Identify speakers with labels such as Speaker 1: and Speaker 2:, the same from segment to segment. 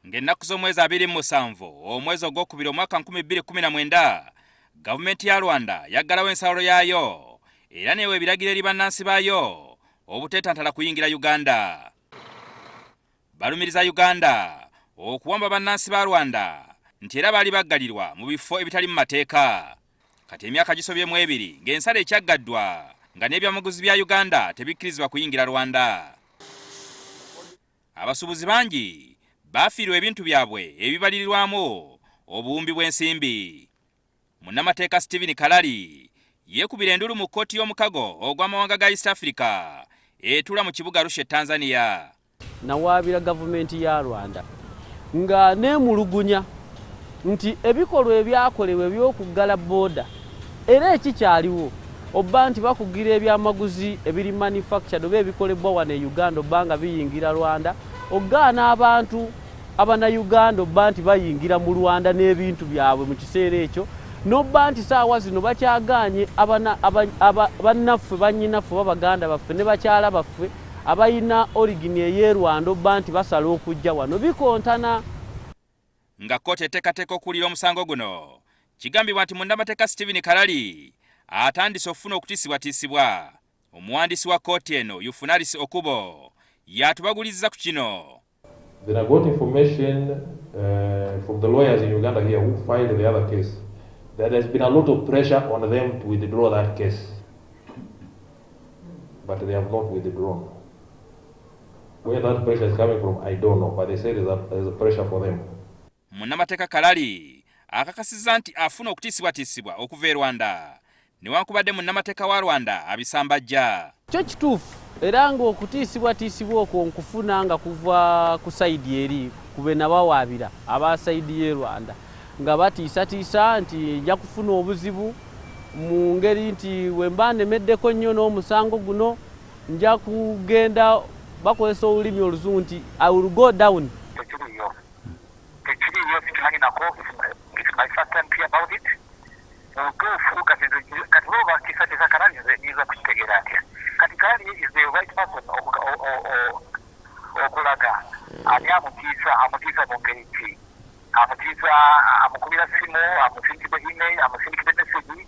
Speaker 1: Ng'ennaku z'omwezi 27 omwezi ogwokubiri omwaka 2019, gavumenti ya Rwanda yaggalawo ensalo yaayo era neewa ebiragiro eri bannansi baayo obuteetantala kuyingira Uganda. Balumiriza Uganda okuwamba bannansi ba Rwanda nti era baali baggalirwa mu bifo ebitali mu mateeka. Kati emyaka gisobye mu ebiri ng'ensalo ekyaggaddwa nga n'ebyamaguzi bya Uganda tebikkirizibwa kuyingira Rwanda. Abasuubuzi bangi bafiirwa ebintu byabwe ebibalirirwamu obuwumbi bw'ensimbi. Munnamateeka Stephen Kalali yeekubira enduulu mu kkooti y'omukago ogw'amawanga ga East Africa etuula mu kibuga Arusha e Tanzania.
Speaker 2: Nawaabira gavumenti ya Rwanda nga neemulugunya nti ebikolwa ebyakolebwa eby'okuggala bbooda era ekikyaliwo obba nti bakugira ebyamaguzi ebiri manufactured oba ebikolebwa wano e Uganda obba nga biyingira Rwanda, okugaana abantu Abannayuganda obba nti bayingira mu Rwanda n'ebintu byabwe mu kiseera ekyo, n'obba nti saawa zino bakyagaanye bannaffe, bannyinaffe oba baganda baffe ne bakyala baffe abalina origini ey'e Rwanda obba nti basala okujja wano bikontana.
Speaker 1: Nga kkooti eteekateeka okuwulira omusango guno, kigambibwa nti munnamateeka Stephen Kalali atandise okufuna okutiisibwatiisibwa. Omuwandiisi wa kkooti eno Yufunaris Okubo y'atubagulizza ku kino.
Speaker 3: Then I got information from the lawyers in Uganda here who filed the other case that there's been a lot of pressure on them to withdraw that case. But they have not withdrawn. Where that pressure is coming from, I don't know, but they say there's a pressure for them.
Speaker 1: Munnamateeka Kalali akakasizza nti afuna okutiisibwatiisibwa okuva e Rwanda newankubadde munnamateeka wa Rwanda abisambajja.
Speaker 2: Kyo kituufu era ng'okutiisibwatiisibwa okwo nkufuna nga kuva ku sayidi eri ku be nabawaabira aba sayidi y'e Rwanda nga batiisatiisa nti nja kufuna obuzibu mu ngeri nti bwe mba nnemeddeko nnyo n'omusango guno nja kugenda, bakozesa olulimi oluzungu nti I will go down.
Speaker 4: Tekiriiyo, tekiriiyo, sikimanyi nako. It's my first time to hear about it. Mu butuufu kati nze kati bo batiisatiisa Kalali, nze nyinza kukitegeera ntya? Kati Kalali is the right person okulaga ani amutiisa, amutiisa mu ngeri ki, amutiisa amukubira simu, amusindikidde email, amusindikidde message,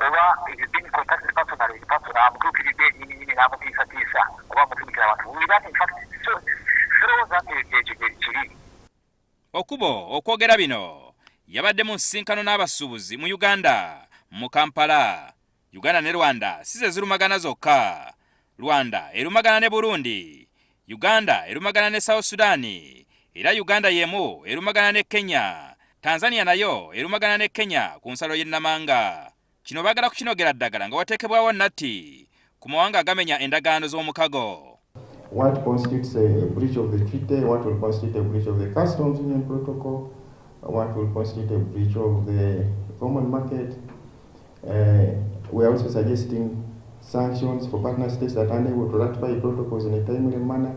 Speaker 4: oba is been contacted personally, person amutuukiridde nyini nyini n'amutiisatiisa oba amusindikira abantu without. In fact, so sirowooza nti ekyo kye kiri.
Speaker 1: Okubo okwogera bino yabadde mu nsisinkano n'abasuubuzi mu Uganda mu Kampala. Uganda ne Rwanda si ze zirumagana zokka. Rwanda erumagana ne Burundi, Uganda erumagana ne South Sudan, era Uganda y'emu erumagana ne Kenya. Tanzania nayo erumagana ne Kenya ku nsalo y'e Namanga. Kino baagala kukinogera ddagala nga wateekebwawo natti ku mawanga agamenya endagaano z'omukago.
Speaker 5: What constitutes a breach of the treaty, what will constitute a breach of the Customs Union Protocol, what will constitute a breach of the common market. We are also suggesting sanctions for partner states that are unable to ratify protocols in a timely manner.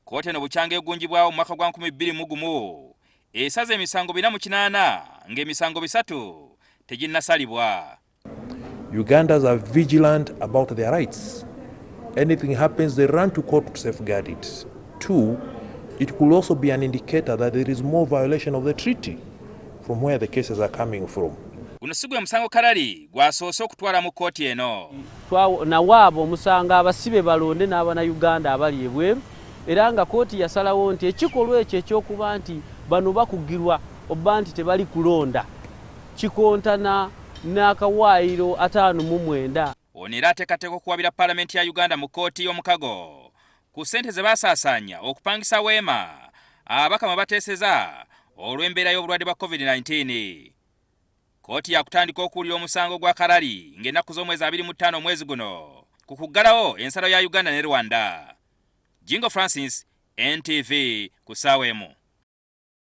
Speaker 1: Kkooti eno bukyanga egunjibwawo mu mwaka gwa 2001 esaza emisango 408 ng'emisango bisatu teginnasalibwa.
Speaker 3: Ugandans are vigilant about their rights. Anything happens, they run to court to safeguard it. Two, it could also be an indicator that there is more violation of the treaty from where the cases are coming from.
Speaker 1: Guno si gwe musango Kalali gwasoose okutwala mu kkooti eno.
Speaker 2: Nawaaba omusango abasibe balonde n'Abannayuganda abali ebweru, era nga kkooti yasalawo nti ekikolwa ekyo ekyokuba nti bano bakugirwa oba nti tebali kulonda kikontana n'akawaayiro 59.
Speaker 1: Ono era ateekateeka okuwabira Paalamenti ya Uganda mu kkooti y'omukago ku ssente ze baasaasaanya okupangisa weema ababaka mwe bateeseza olw'embeera y'obulwadde bwa COVID-19. Kkooti yakutandika okuwulira omusango gwa Kalali ng'ennaku z'omwezi 25 omwezi guno ku kuggalawo ensalo ya Uganda ne Rwanda. Jingo Francis, NTV, ku ssaawa emu.